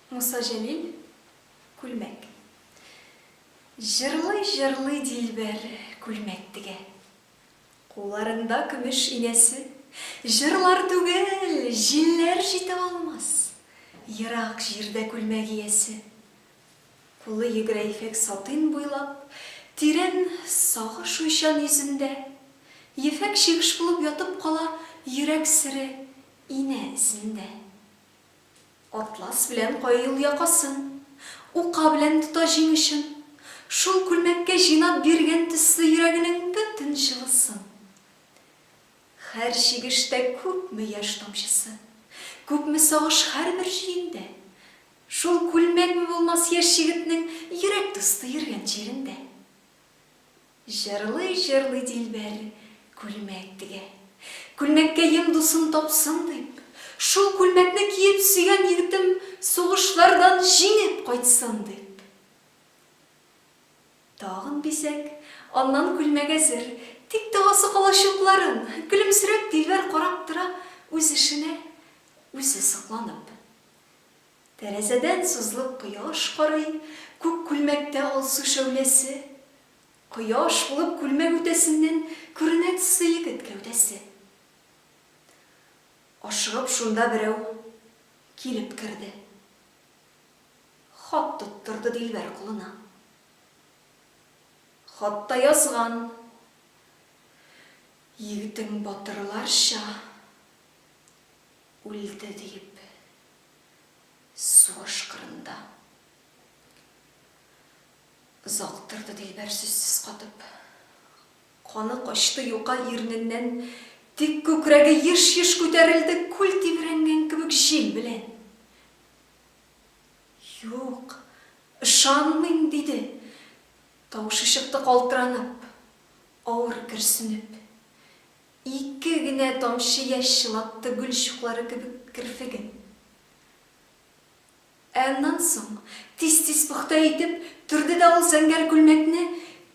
Муса Җәлил, Күлмәк. Җырлый-җырлый Дилбәр күлмәк тегә. Кулларында көмеш инәсе. Җырлар түгел, җилләр җитә алмас. Ерак җирдә күлмәк иясе. Кулы йөгерә ефәк сатин буйлап, Тирән сагыш уйчан йөзендә. Ефәк чигеш булып ятып кала Йөрәк сере инә эзендә. Атлас белән кайый ул якасын, Ука белән тота җиң очын. Шул күлмәккә җыйнап биргән төсле Йөрәгенең бөтен җылысын. Һәр чигештә күпме яшь тамчысы, Күпме сагыш һәрбер җөендә. Шул күлмәкме булмас яшь егетнең Йөрәк дусты йөргән җирендә? Җырлый-җырлый Дилбәр күлмәк тегә. Күлмәккәем дусын тапсын дип, шул күлмәкне киеп сөйгән егетем сугышлардан җиңеп кайтсын дип. Тагын бизәк, аннан күлмәк әзер, тик тагасы кала чукларын. Көлемсерәп Дилбәр карап тора үз эшенә, үзе сокланып. Тәрәзәдән сузылып кояш карый, Күк күлмәктә алсу шәүләсе. Кояш булып күлмәк үтәсеннән Күренә төсле егет гәүдәсе. Ашыгып шунда берәү килеп керде. Хат тоттырды Дилбәр кулына. Хатта язган, Егетең батырларча Үлде диеп сугыш кырында. Озак торды Дилбәр сүзсез катып. Каны качты юка ирененнән, тик күкрәге еш-еш күтәрелде күл тибрәнгән кебек җил белән. Юк, ышанмыйм, диде, тавышы чыкты калтыранып, авыр көрсенеп. Ике генә тамчы яшь чылатты гөл чуклары кебек керфеген. Ә аннан соң, тиз-тиз пөхтә итеп, төрде дә ул зәңгәр күлмәкне,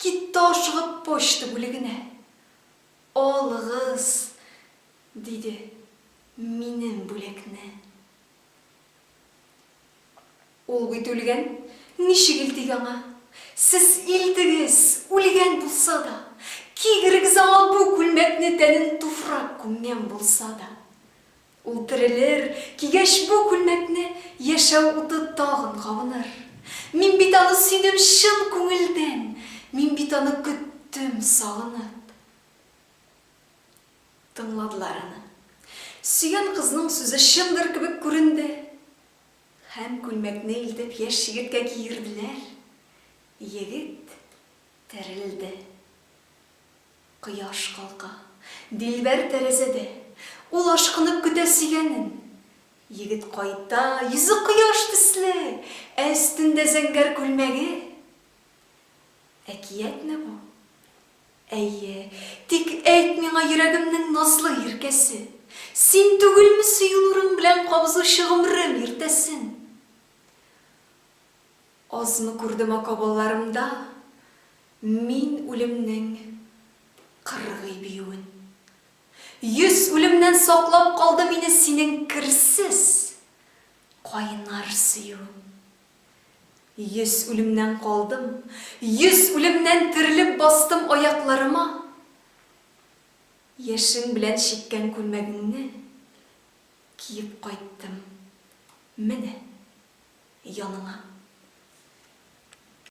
китте ашыгып почта бүлегенә. Алыгыз, диде, минем бүләкне. Ул бит үлгән, ничек илтик аңа? Сез илтегез, үлгән булса да. Кигерегез аңа бу күлмәкне, тәнен туфрак күмгән булса да. Ул терелер, кигәч бу күлмәкне, яшәү уты тагын кабыныр. Мин бит аны сөйдем чын күңелдән, мин бит аны көттем сагынып. Тыңладылар аны. Сөйгән кызның сүзе чындыр кебек күренде. Һәм күлмәкне илтеп яшь егеткә киерделәр. Егет терелде. Кояш калка. Дилбәр тәрәзәдә. Ул ашкынып көтә сөйгәнен. Егет кайта, йөзе кояш төсле, ә өстендә зәңгәр күлмәге. Әкиятме бу? Әйе, тик әйт миңа, йөрәгемнең назлы иркәсе, син түгелме сөю нурың белән кабызучы гомрем иртәсен? Азмы күрдем акабалларымда мин үлемнең кыргый биюен. Йөз үлемнән саклап калды мине синең керсез, кайнар сөюең. Йөз үлемнән калдым, йөз үлемнән терелеп бастым аякларыма. Яшең белән чиккән күлмәгеңне киеп кайттым менә яныңа.